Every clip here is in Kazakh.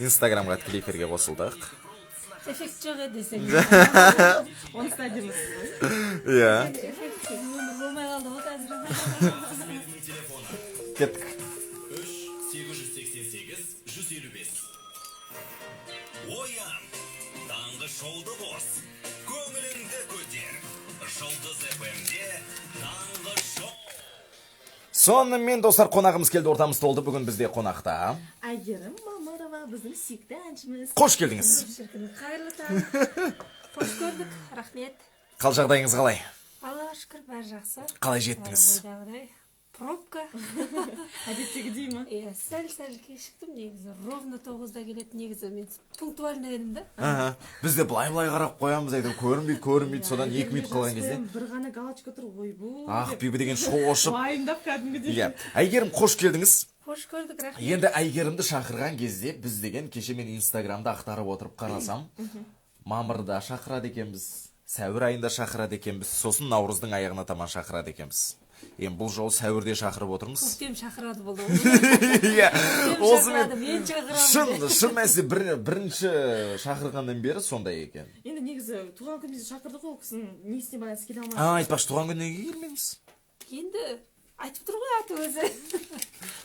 Инстаграмға тікелей эфирге қосылдық. Эффект жоқ еді десең. Онысы да әдемісіз ғой. Иә. Эффектсіз өмір болмай қалды ғой қазір. Кеттік. 3 888 155. Оян! Таңғы шоуды қос. Көңіліңді көтер. Жұлдыз ФМ-де таңғы шоу. Сонымен, достар, қонағымыз келді, ортамыз толды. Бүгін бізде қонақта Әйгерім Мамырова, біздің сүйікті әншіміз. Қош келдіңіз! Шіркін, қайырлы таң, қош көрдік, рахмет. Қал жағдайыңыз қалай? Аллаға шүкір, бәрі жақсы. Қалай жеттіңіз? Ойдағыдай, пробка. Әдеттегідей ма? Иә, сәл сәл кешіктім. Негізі ровно 9-да келеді, негізі мен пунктуальный едім да. Аха. Біз де былай былай қарап қоямыз, әйтеуір көрінбейді, көрінбейді. Содан 2 минут қалған кезде бір ғана галочка тұр, ойбу ақ деп бибі деген шошып. Уайымдап кәдімгідей. Иә, Әйгерім, қош келдіңіз! Қош көрдік, рахмет. Енді Әйгерімді шақырған кезде біз деген кеше мен Инстаграмда ақтарып отырып қарасам, мамырда шақырады екенбіз, сәуір айында шақырады екенбіз, сосын наурыздың аяғына таман шақырады екенбіз. Енді бұл жолы сәуірде шақырып отырмыз. Көктем шақырады болды ғой. Иә. Көктем Осымен шақырады, мен шақырамын. Шын мәнісінде бірінші шақырғаннан бері сондай екен. Енді негізі туған күнімізде шақырдық қой, ол кісінің несіне байланысты келе алмады. А, айтпақшы, туған күніне неге келмедіңіз? Енді айтып тұр ғой аты өзі,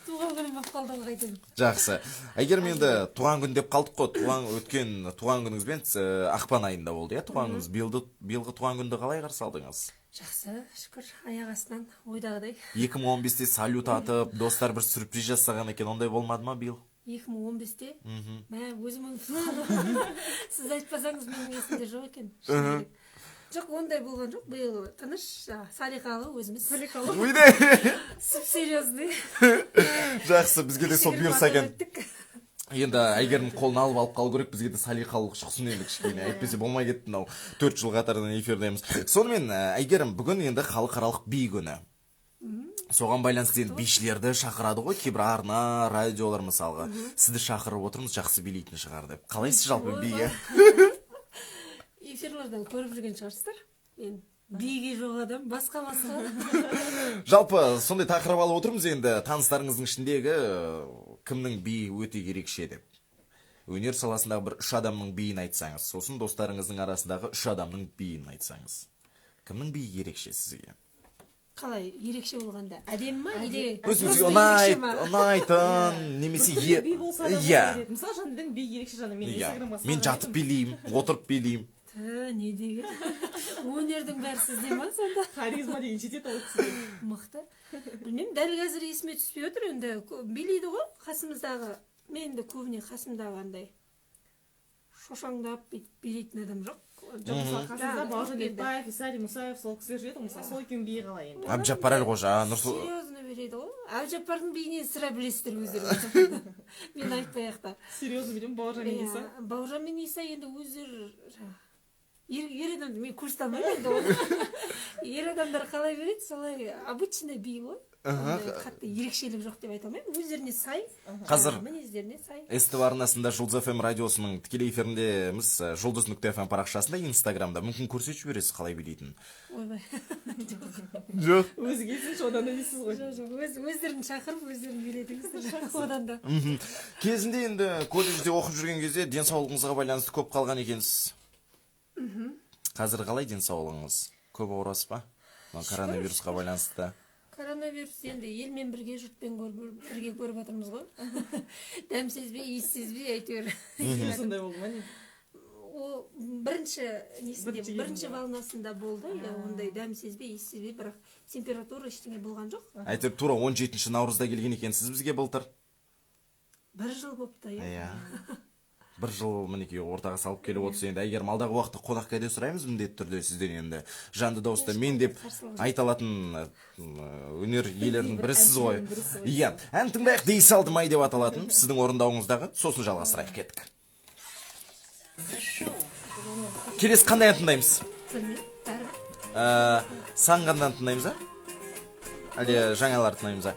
туған күнім болып қалды ғой қайтадан. Жақсы, Әйгерім, енді туған күн деп қалдық қой. Туған, өткен туған күніңізбен, ақпан айында болды, иә, туған күніңіз. Биылғы туған күнді қалай қарсы алдыңыз? Жақсы, шүкір, аяқ астынан, ойдағыдай. 2015-те салют атып, достар бір сюрприз жасаған екен, ондай болмады ма биыл? 2015-те мә, өзім ұмытып қалдым. Сіз айтпасаңыз, менің есімде жоқ екен, шыны керек. Жоқ, ондай болған жоқ биыл, тыныш, салиқалы өзіміз. Салиқалы. Үйде. Сүп серьезный. Жақсы, бізге де сол Кішігірім бұйырса атап екен. өттік. Енді Әйгерімнің қолын алып қалу керек, бізге де салиқалық шықсын енді кішкене, әйтпесе болмай кетті мынау, 4 жыл қатарынан эфирдеміз. Сонымен, Әйгерім, бүгін енді халықаралық би күні. Соған байланысты енді бишілерді шақырады ғой кейбір арна, радиолар. Мысалға, сізді шақырып отырмыз, жақсы билейтін шығар деп. Қалайсыз жалпы биге? Эфирлерден көріп жүрген шығарсыздар, мен биге жоқ адам, басқа басқа. Жалпы сондай тақырып алып отырмыз енді, таныстарыңыздың ішіндегі кімнің биі өте ерекше деп. Өнер саласындағы бір үш адамның биін айтсаңыз, сосын достарыңыздың арасындағы үш адамның биін айтсаңыз. Кімнің биі ерекше сізге? Қалай ерекше болғанда, әдемі ма или Өзіңізге просто ұнайды, ерекше ма? ұнайтын немесе Би болса да иә. Мысалы, Жандың би ерекше жаны, мен Иә. Инстаграмға Мен жатып билеймін, отырып билеймін. Тә, не деген өнердің бәрі сізде ма сонда? Харизма деген жетеді ол кісіге. Мықты. Білмеймін, дәл қазір есіме түспей отыр. Енді билейді ғой қасымыздағы. Мен енді көбіне қасымдағы андай шошаңдап бүйтіп билейтін адам жоқ. Жоқ, мысалы, қасыңызда Жаңағы Бауыржан енді. Ретбаев, Исали Мұсаев, сол кісілер жүреді ғой, мысалы, сол екеуінің биі қалай енді? Әбдіжаппар Әлқожа, Нұрсұл Серьезно билейді ғой. Әбдіжаппардың биінен сірә білесіздер өздеріңіз, мен айтпай ақ та. Серьезно билемін, Бауыржан мен Иса. Иә, Бауыржан мен Иса енді өздері жаңағы ер адамды мен көрсете алмаймын енді оны. Ер адамдар қалай береді, солай, обычный би ғой. Ондай қатты ерекшелік жоқ деп айта алмаймын, өздеріне сай. Қазір жаңағы мінездеріне сай. СТВ арнасында, Жұлдыз ФМ радиосының тікелей эфиріндеміз. Жұлдыз.фм парақшасында, Инстаграмда. Мүмкін, көрсетіп жібересіз қалай билейтінін. Ойбай. Жоқ. Өзі келсінші одан да дейсіз ғой. Жоқ, өздерін шақырып, өздерін билетіңіздер одан да. Кезінде енді колледжде оқып жүрген кезде денсаулығыңызға байланысты көп қалған екенсіз. Қазір қалай денсаулығыңыз? Көп ауырасыз ба мына коронавирусқа байланысты? Коронавирус енді елмен бірге, жұртпен көріп, бірге көріп жатырмыз ғой. Дәм сезбей, иіс сезбей, әйтеуір. Сондай болды ма, не? О, бірінші несінде, Бірінші бірінші кезінде. волнасында болды, иә, ондай дәм сезбей, иіс сезбей, бірақ температура, ештеңе болған жоқ. Әйтеуір тура 17 наурызда келген екенсіз бізге былтыр. Бір жыл болыпты, иә. Иә, бір жыл, мінекей, ортаға салып келіп отырсыз. Енді, Әйгерім, алдағы уақытта қонақ кәде сұраймыз міндетті түрде сізден. Енді жанды дауыста мен деп Қарсылық жоқ. айта алатын өнер иелерінің Бір бірісіз ғой. әншілердің бірісі ғой. Иә, ән тыңдайық, «Дей салдым ай» деп аталатын сіздің орындауыңыздағы, сосын жалғастырайық. Кеттік. Келесі қандай ән тыңдаймыз? Білмеймін, бәрібір. «Сағынғандан» тыңдаймыз а, әлде жаңалар тыңдаймыз а?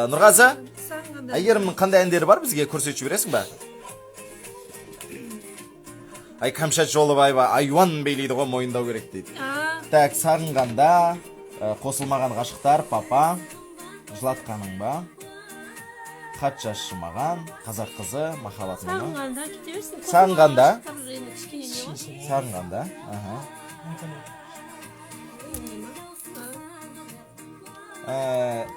Нұрғазы. «Сағынғанда». Әйгерімнің қандай әндері бар, бізге көрсетіп жібересің ба? Ай, Кәмшат Жолыбаева айуан билейді ғой, мойындау керек дейді. А. Так, «Сағынғанда». Қосылмаған ғашықтар, папа, жылатқаның ба, хат жазшы маған, қазақ қызы, махаббат мұңы. Сағынғанда кете берсін. Сағынғанда? Енді кішкене не ғой. Сағынғанда, аха.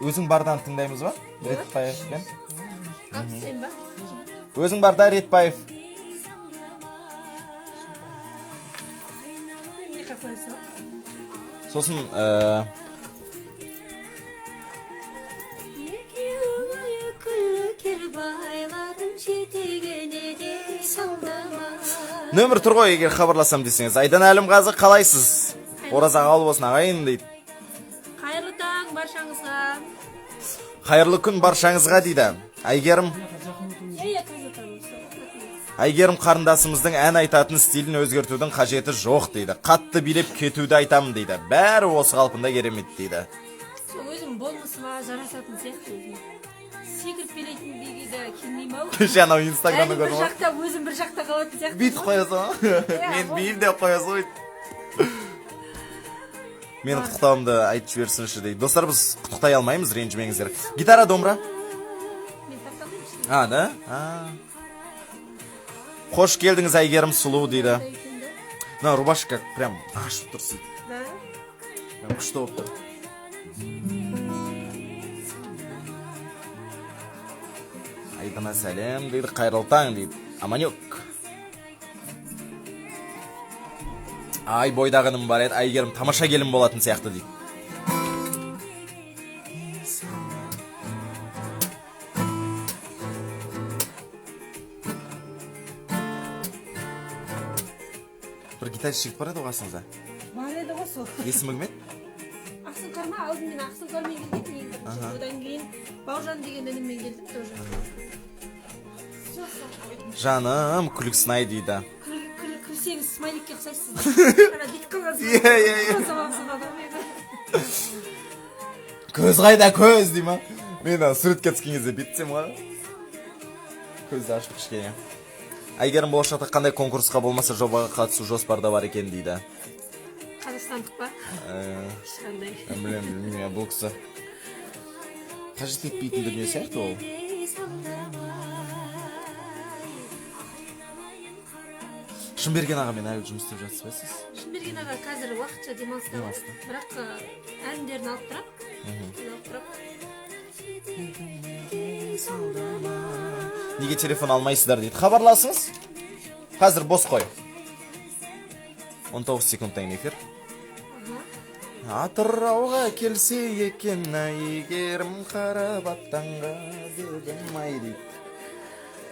Өзің бардан тыңдаймыз ба? Ретбаевпен. Алып ба? Өзің барда Ретбаев. Сосын нөмір тұр ғой, егер хабарласам десеңіз. Айдана Әлімғазы, қалайсыз? Ораза қабыл болсын ағайын дейді. Қайырлы таң баршаңызға. Қайырлы күн баршаңызға дейді. Әйгерім. Әйгерім қарындасымыздың ән айтатын стилін өзгертудің қажеті жоқ дейді. Қатты билеп кетуді айтамын дейді. Бәрі осы қалпында керемет дейді. Сол өзім болмысыма жарасатын сияқты өзім. Секіріп билейтін биге де келмеймін ау. Кеше анау инстаграмда көрдім ғой. Бір жақта өзім бір жақта қалатын сияқты. Бүйтіп қоясың ғой. Мен биім деп қоясың ғой. Менің құттықтауымды айтып жіберсінші дейді. Достар, біз құттықтай алмаймыз, ренжімеңіздер. Гитара, домбыра. Мен тарта алмаймын. А, да? А. Қош келдіңіз, Әйгерім сұлу дейді. Мына рубашка прям ашып тұр сөйтіп. Да. Прям күшті болып тұр. Айдана сәлем дейді, қайырлы таң дейді. Аманек. Ай, бойдағы інім бар еді, Әйгерім тамаша келін болатын сияқты дейді. Бір гитарист жігіт бар еді ғой қасыңызда. Бар еді ғой сол. Есімі кім еді? Ақсұңқар ма? Алдын мен Ақсұңқармен келгенмін ең бірінші. Одан кейін Бауыржан деген ініммен келдім тоже. Жаным, күлкісін ай дейді. Күлсеңіз смайликке ұқсайсыз. Ана бүйтіп қалған. Иә, иә, иә. Көз қайда, көз дей ма? Мен ана суретке түскен кезде бүйтсем ғой. Көзді ашып кішкене. Әйгерім болашақта қандай конкурсқа болмаса жобаға қатысу жоспарда бар екен дейді. Қазақстандық па? Ешқандай. Білемін, бұл кісі қажет етпейтін дүние сияқты ол. Шынберген ағамен әлі жұмыс істеп жатсыз ба сіз? Шынберген аға қазір уақытша демалыста ғой. Бірақ әндерін алып тұрады. Неге телефон алмайсыздар дейді. Хабарласыңыз. Қазір бос қой. 19 секундтан кейін эфир. Атырауға келсе екен Әйгерім қарап аттанға дедім ай дейді.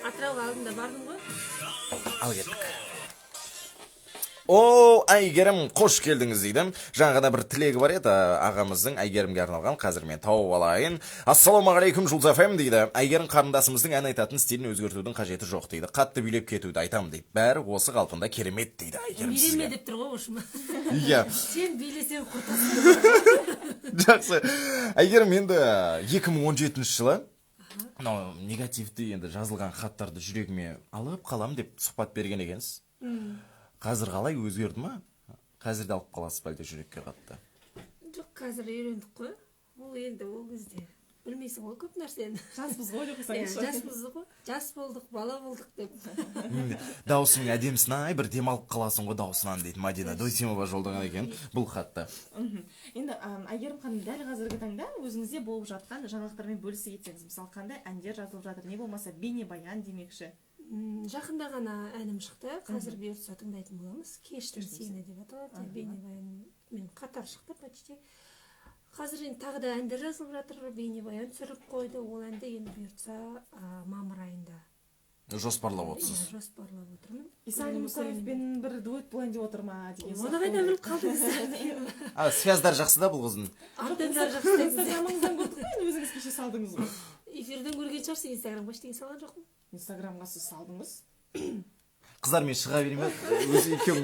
Атырауға алдында бардым ғой. Ал кеттік. О, Әйгерім, қош келдіңіз дейді. Жаңа ғана бір тілегі бар еді ағамыздың Әйгерімге арналған. Қазір мен тауып алайын. Ассалаумағалейкум, Жұлдыз FM дейді. Әйгерім қарындасымыздың ән айтатын стилін өзгертудің қажеті жоқ дейді. Қатты билеп кетуді айтамын дейді. Бәрі осы қалпында керемет дейді Әйгерім сізге. Билеме деп тұр ғой ошыма. Иә. Сен билесең құртасың. Жақсы. Әйгерім, енді 2017 жылы мынау негативті енді жазылған хаттарды жүрегіме алып қалам деп сұхбат берген екенсіз. Қазір қалай өзгерді ма? Қазір де алып қаласыз ба әлде жүрекке қатты? Жоқ, қазір үйрендік қой. Ол енді ол кезде білмейсің ғой көп нәрсені. Жаспыз ғой деп қойсаңызшы. Жаспыз ғой. Жас болдық, бала болдық деп. Дауысының әдемісін ай, бір демалып қаласың ғой дауысынан дейді Мадина Досимова жолдаған екен бұл хатты. Енді Әйгерім ханым, дәл қазіргі таңда өзіңізде болып жатқан жаңалықтармен бөлісе кетсеңіз, мысалы қандай әндер жазылып жатыр, не болмаса бейнебаян демекші. Жақында ғана әнім шықты, қазір бұйыртса тыңдайтын боламыз. Кештім сені деп аталады. Бейнебаянмен қатар шықты почти. Қазір енді тағы да әндер жазылып жатыр, бейнебаян түсіріп қойды. Ол әнді енді бұйыртса мамыр айында жоспарлап отырсыз. Жоспарлап отырмын. Иса Әлімұсаевпен бір дуэт болайын деп отыр ма деген Оны қайдан біліп қалдыңыз? А, связьдар жақсы да бұл қыздың. Аттандар жақсы. Инстаграмыңыздан көрдік қой, енді өзіңіз кеше салдыңыз ғой. Эфирден көрген шығарсың, инстаграмға ештеңе салған жоқпын. Инстаграмға сіз салдыңыз. Қыздар, мен шыға берейін ба? Өзі екеуің.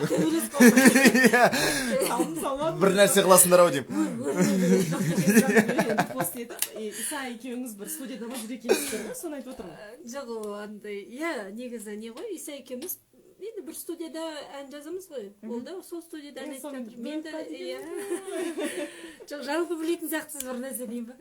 Салдым, салмадым. Бір нәрсе қыласыңдар ау деймін. Пост етіп, Иса екеуіңіз бір студияда ма жүр екенсіздер ғой, соны айтып отырмын. Жоқ, ол андай, иә, негізі не ғой, Иса екеуміз енді бір студияда ән жазамыз ғой. Ол да сол студияда ән айтып жатыр. Мен де, иә. Жоқ, жалпы білетін сияқтысыз бір нәрсе деймін ба.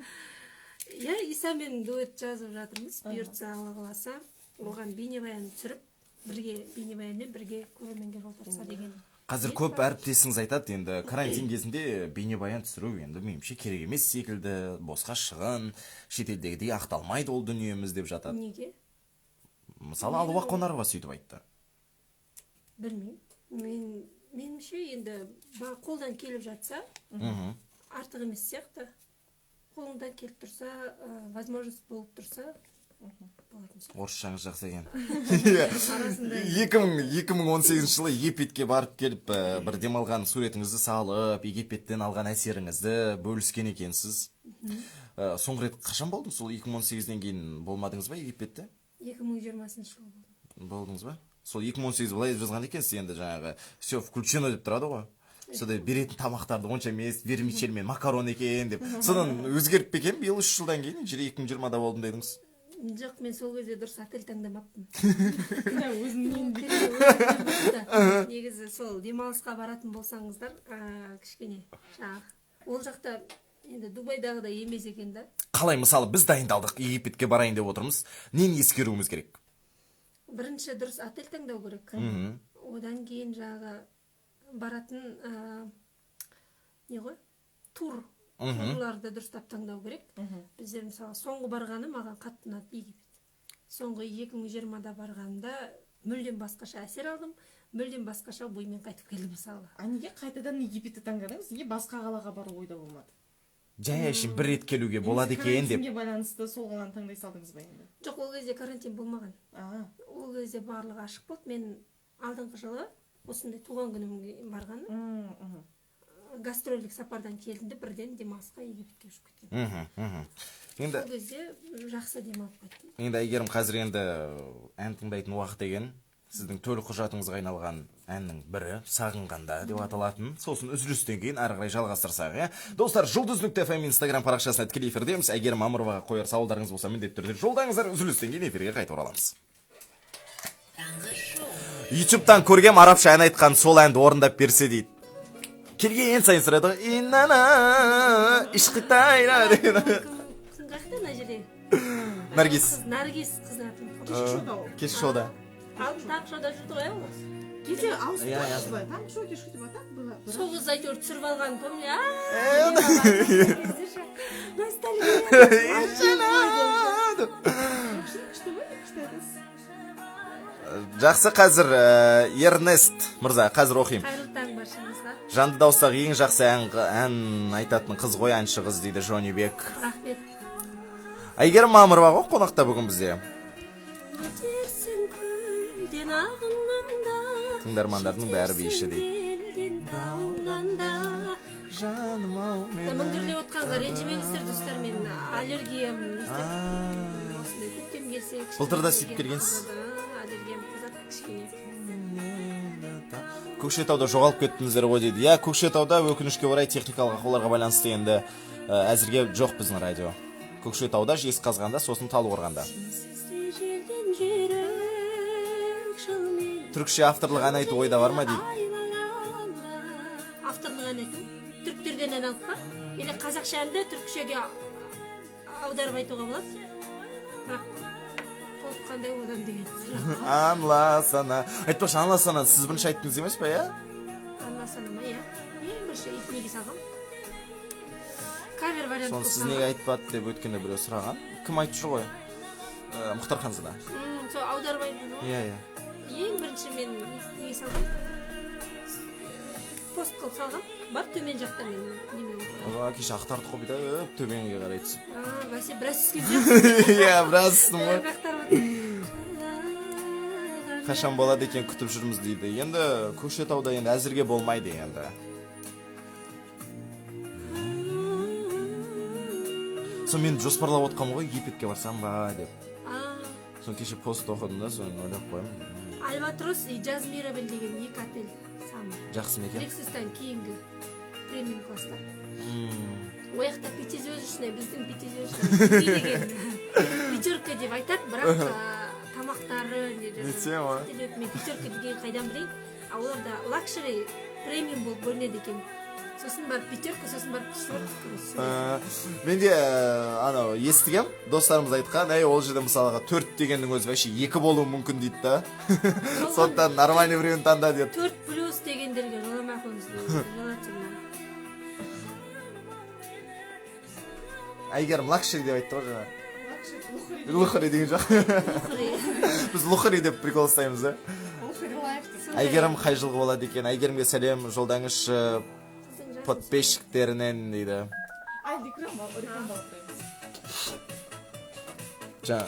Иә, Исамен дуэт жазып жатырмыз. Бұйыртса, Алла қаласа, оған бейнебаян түсіріп, бірге бейнебаянмен бірге көрерменге жол тартса деген. Қазір көп әріптесіңіз айтады, енді карантин кезінде бейнебаян түсіру енді меніңше керек емес секілді, босқа шығын, шетелдегідей ақталмайды ол дүниеміз деп жатады. Неге? Мысалы, Алуа Қонарова сөйтіп айтты. Білмеймін. Меніңше енді қолдан келіп жатса, артық емес сияқты. Қолыңдан келіп тұрса, возможность болып тұрса, болатын сияқты. Орысшаңыз жақсы екен. 2018 жылы Египетке барып келіп, бір демалған суретіңізді салып, Египеттен алған әсеріңізді бөліскен екенсіз. Соңғы рет қашан болдыңыз? Сол 2018-ден кейін болмадыңыз ба Египетте? 2020 жылы болдым. Болдыңыз ба? Сол 2018 былай жазған екенсіз, енді жаңағы все включено деп тұрады ғой. Сондай беретін тамақтарды онша емес, вермишель мен макарон екен деп. Содан өзгеріп пе екен биыл 3 жылдан кейін, 2020-да болдым дедіңіз? Жоқ, мен сол кезде дұрыс отель таңдамаппын. Өзіңнен. Негізі сол демалысқа баратын болсаңыздар, кішкене жаңағы ол жақта енді Дубайдағыдай емес екен да. Қалай, мысалы, біз дайындалдық, Египетке барайын деп отырмыз. Нені ескеруіміз керек? Бірінші дұрыс отель таңдау керек. Одан кейін жаңағы баратын не ғой, турларды дұрыстап таңдау керек. Біздер мысалы соңғы барғаны маған қатты ұнады Египет. Соңғы 2020-да барғанымда мүлдем басқаша әсер алдым, мүлдем басқаша оймен қайтып келдім мысалы. А неге қайтадан Египетті таңдадыңыз? Неге басқа қалаға бару ойда болмады? Жай әшейін бір рет келуге болады екен деп. Карантинге байланысты сол қаланы таңдай салдыңыз ба енді? Жоқ, ол кезде карантин болмаған. Ол кезде барлығы ашық болды. Мен алдыңғы жылы осындай туған күнімге барғаным. Гастрольдік сапардан келдім де бірден демалысқа Египетке ұшып кеткен. Енді сол кезде жақсы демалып қайттым. Енді Әйгерім, қазір енді ән тыңдайтын уақыт деген, сіздің төл құжатыңызға айналған әннің бірі Сағынғанда деп аталатын. Сосын үзілістен кейін әрі қарай жалғастырсақ, иә. Достар, Жұлдыз.фм Инстаграм парақшасына тікелей эфирдеміз. Әйгерім Мамыроваға қояр сауалдарыңыз болса, міндетті түрде жолдаңыздар. Үзілістен кейін эфирге қайта ораламыз. Ютубтан көргем арабша ән айтқан, сол әнді орындап берсе дейді. Келген сайын сұрайды ғой, иннана ишқитайра деген. Кім қаяқта мына жерде? Наргиз. Наргиз қыздың атын. Кешкі шоуда ол. Кешкі шоуда. Алдын таңғы шоуда жүрді ғой, ол. Кеше ауысып тұрды, таңғы шоу кешкі деп атап. Сол қыз әйтеуір түсіріп алған, помню. Ностальгия. Жақсы, қазір Эрнест мырза, қазір оқимын. Қайырлы таң баршаңызға. Жанды дауыстағы ең жақсы ән айтатын қыз ғой, әнші қыз дейді Жонибек. Рахмет. Әйгерім Мамырова ғой қонақта бүгін бізде. Өтерсің көлден ағыннан, Тыңдармандардың бәрі биші дейді. Жаным ау мені. Міңгірлеп отқанға ренжімеңіздер, достар, мен аллергиям осындай көктем келсе. Былтыр да сөйтіп келгенсіз. Аллергиям қызады кішкене. Көкшетауда жоғалып кеттіңіздер ғой дейді. Иә, Көкшетауда өкінішке орай техникалық ақауларға байланысты енді әзірге жоқ біздің радио. Көкшетауда, Жезқазғанда, сосын Талдықорғанда. Түркше авторлық ән айту ойда бар ма дейді. Авторлық ән айту? Түріктерден ән алып па? Или қазақша әнді түркшеге аударып айтуға болады? Бірақ толыққандай одан деген сұрақ. Анласана. Айтпақшы, Анласана сіз бірінші айттыңыз емес па, иә? Анласана ма, иә. Ең бірінші неге салғам? Кавер вариант. Соны сіз неге айтпады деп өткенде біреу сұраған. Кім айтып жүр ғой? Мұхтар Ханзада. Сол аударып айттым ғой. Иә, иә. Ең бірінші мен неге салғам? Пост қылып салғам. Бар төмен жақта мен неме отырамын. Кеше ақтардық қой бүйтіп төменге қарай түсіп. Бәсе біраз түскен сияқты. Иә, біраз түстім ғой. Қашан болады екен күтіп жүрміз дейді. Енді Көкшетауда енді әзірге болмайды енді. Сол мен жоспарлап отқанмын ғой, Египетке барсам ба деп. Соны кеше пост оқыдым да, соны ойлап қоямын. Альбатрос и Джаз Мирабель деген екі отель самы. Жақсы ма екен? Лексустан кейінгі премиум класста. Ол жақта пятизвездочный, біздің пятизвездочный деген пятерка деп айтады, бірақ Тамақтары не тема. Мен пятерка деген қайдан білейін? А оларда luxury, премиум болып бөлінеді екен. Сосын барып пятерка, сосын барып четверка, короче. Мен де анау естігем, достарымыз айтқан, әй, ол жерде мысалға төрт дегеннің өзі вообще екі болуы мүмкін дейді да, сондықтан нормальный біреуін таңда деді. 4+ дегендерге жоламай ақ қойыңыз, желательно. Әйгерім luxury деп айтты ғой жаңа. Лухари деген жоқ, біз лухари деп прикол ұстаймыз да. Лухари лайф деп. Әйгерім қай жылғы болады екен? Әйгерімге сәлем жолдаңызшы подписчиктерінен дейді. Ай, реклама, реклама алып қоямыз. Жаңа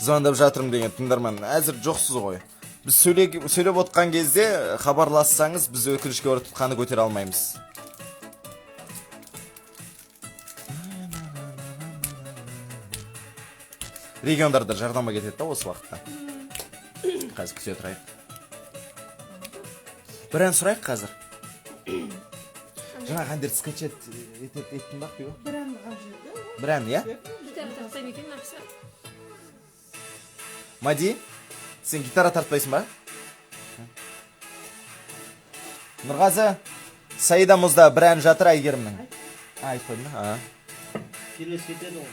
звондап жатырмын деген тыңдарман, әзір жоқсыз ғой. Біз сөйлеп отқан кезде хабарлассаңыз, біз өкінішке орай тұтқаны көтере алмаймыз. Региондарда жарнама кетеді да осы уақытта. Қазір күте тұрайық, бір ән сұрайық қазір. Жаңағы әндерді скачать еттің ба, Ақбибі? Бір ән қалып жіберді. Бір ән, иә. Гитара тартсам екен мына кісі. Мади, сен гитара тартпайсың ба? Нұрғазы, Саида Мұзда бір ән жатыр Әйгерімнің. А, айтып қойдың ба? А. Келесі кетеді ғой.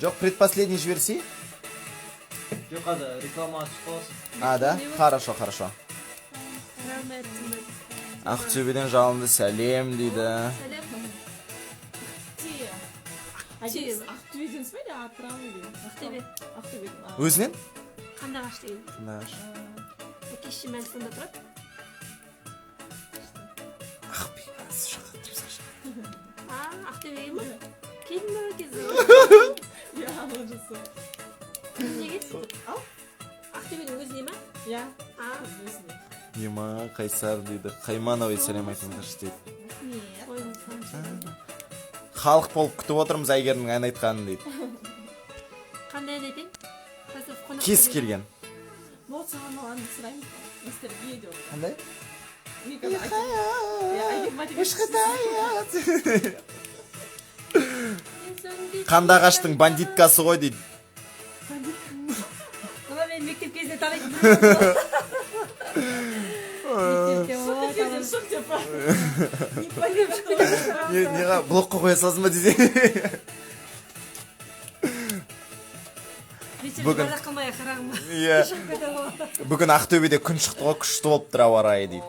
Жоқ, предпоследний жіберсей. Жоқ, қазір реклама түсіп қаласың. А, да? Хорошо, хорошо. Рахмет. Ақтөбеден жалынды сәлем дейді. Сәлем. Әйгерім, Ақтөбеденсіз ба или Атырау или? Ақтөбе. Ақтөбеден. А. Өзінен? Қандыағаш деген. Қандыағаш. Әке шешем әлі сонда тұрады. Ақбибі, шақырып тұрсаңшы. А, Ақтөбеге ма? Келдің бе кезде? Иә, ол жақсы. Неге? Ау? Ақтөбенің өзіне ма? Иә, А, өзіне. Ема, Қайсар дейді. Қаймановой сәлем айтыңдаршы дейді. Рахмет. Қойыңыз. Халық болып күтіп отырмыз Әйгерімнің ән айтқанын дейді. Қандай ән айтайын? Қазір қонақ Кез келеді. келген. Вот саған ол әнді сұраймын. Ностальгия деп отыр. Қандай? Мен қазір Иә, Әйгерім айтып Қандыағаштың бандиткасы ғой дейді. Мына мені мектеп кезінде танитын. Мектепте о, Мектепте шық деп па. Не, неға блокқа қоя саласың ба десе. Вечер Бүгін. бара қалмай қарағым. Иә. Шығып кетеді ғой. Бүгін Ақтөбеде күн шықты ғой, күшті болып тұр ауа райы дейді.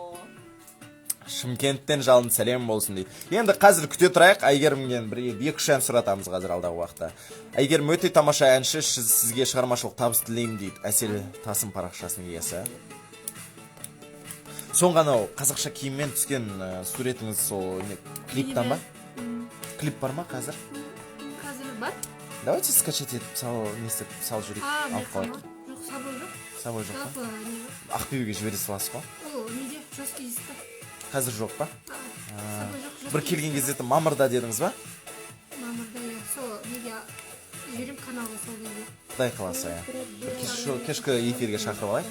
Шымкенттен жалын сәлем болсын дейді. Енді қазір күте тұрайық, Әйгерімнен бір екі үш ән сұратамыз қазір алдағы уақытта. Әйгерім өте тамаша әнші, сізге шығармашылық табыс тілеймін дейді. Әсел Тасым парақшасының иесі. Соңғы анау қазақша киіммен түскен суретіңіз сол не, клиптан ба? Клип бар ма қазір? Қазір бар. Давайте скачать етіп сал, не істеп салып жіберейік. А, Алып қалайық. Жоқ, собой жоқ. С собой жоқ па? Жалпы не бар? Ақбибіге жібере саласыз ғой. Ол неде? Жесткий дискте. Қазір жоқ па? А, собой жоқ. Бір келген кезде мамырда дедіңіз ба? Мамырда, иә. Сол неге жіберем каналға сол кезде. Құдай қаласа, иә. Бір кешкі эфирге шақырып алайық.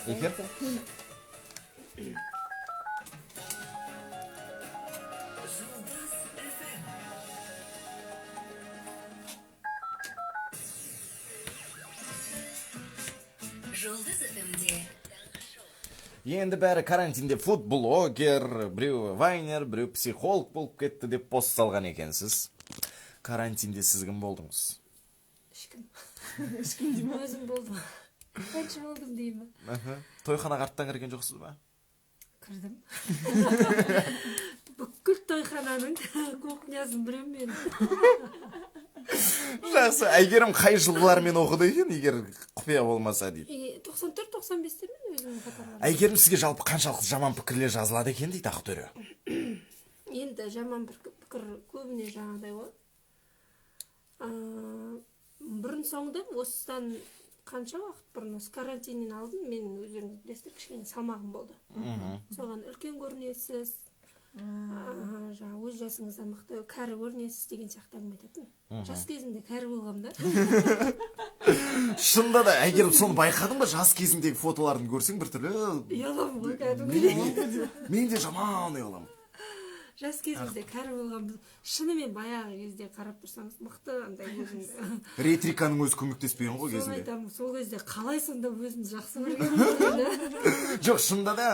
Эфир? Жұлдыз ФМ-де. Енді бәрі карантинде фудблогер, біреу вайнер, біреу психолог болып кетті деп пост салған екенсіз. Карантинде сіз кім болдыңыз? Ешкім. Ешкім деймін. Өзім болдым. Әнші болдым деймін. Тойханаға арттан кірген жоқсыз ба? Кірдім. Бүкіл тойхананың кухнясын білемін мен. Жақсы, Әйгерім қай жылғылармен оқыды екен, егер құпия болмаса дейді. 94-95-те мен өзімнің қатарларым. Әйгерім, сізге жалпы қаншалықты жаман пікірлер жазылады екен дейді Ақтөре. Енді жаман пікір көбіне жаңағыдай ғой. Бұрын соңды осыдан қанша уақыт бұрын, осы карантиннен алдын мен, өздеріңіз білесіздер, кішкене салмағым болды. Соған үлкен көрінесіз, жаңа өз жасыңыздан мықты кәрі көрінесіз деген сияқты әңгіме айтатын. Жас кезімде кәрі болғанмын да. Шынында да, Әйгерім, соны байқадың ба? Жас кезіңдегі фотоларын көрсең біртүрлі. Ұяламын ғой кәдімгідей. Мен де жаман ұяламын. Жас кезімізде кәрі болғанбыз. Шынымен баяғы кезде қарап тұрсаңыз, мықты андай өзіңді. Ретриканың өзі көмектеспеген ғой Соны кезінде. айтамын, сол кезде қалай сонда өзімді жақсы көргенмін. Жоқ, шынында да,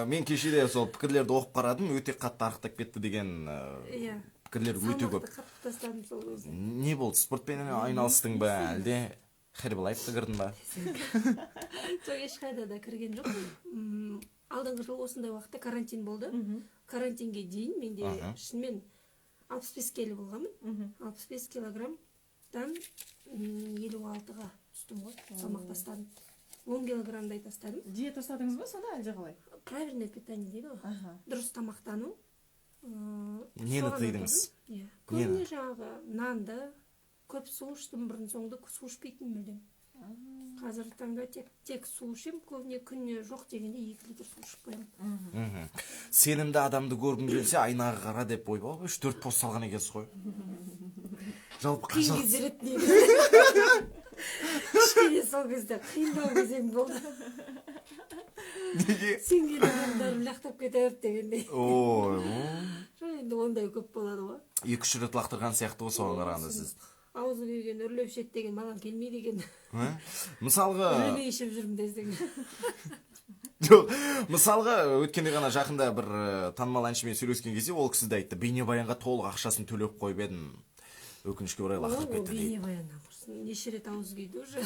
мен кеше де сол пікірлерді оқып қарадым, өте қатты арықтап кетті деген пікірлер өте көп. Салмақты қатты тастадым сол кезде. Не болды, спортпен айналыстың ба, әлде Хербалайфқа кірдің ба? Жоқ, ешқайда да кірген жоқпын. Алдыңғы жылы осындай уақытта карантин болды. Карантинге дейін менде шынымен 65 келі болғанмын. 65 килограммдан 56-ға түстім ғой, салмақ тастадым. 10 килограммдай тастадым. Диета ұстадыңыз ба сонда, әлде қалай? Правильное питание дейді ғой. Дұрыс тамақтану. Нені Соған тыйдыңыз? отырдым. Иә. Көбіне жаңағы нанды, көп су іштім, бұрын соңды су ішпейтінмін мүлдем. Қазіргі таңда тек су ішемін, көбіне күніне жоқ дегенде 2 литр су ішіп қоямын. Сенімді адамды көргің келсе, айнаға қара деп, ойбай, 3-4 пост салған екенсіз ғой. Жалпы Қиын қанша кездер еді негізі. Кішкене сол кезде қиындау кезең болды. Неге? Сенген адамдарым лақтап кетіп дегендей. Ой, Жоқ, енді ондай көп болады ғой. 2-3 рет лақтырған сияқты ғой соған қарағанда сіз. Аузы күйген үрлеп ішеді деген маған келмейді екен. Ә? Мысалға, Үрлемей ішіп жүрмін десең. жоқ, мысалға, өткенде ғана жақында бір танымал әншімен сөйлескен кезде ол кісі де айтты, бейнебаянға толық ақшасын төлеп қойып едім. Өкінішке орай лақтырып Ол кетті дейді. бейнебаяннан құрсын. Неше рет ауыз күйді уже.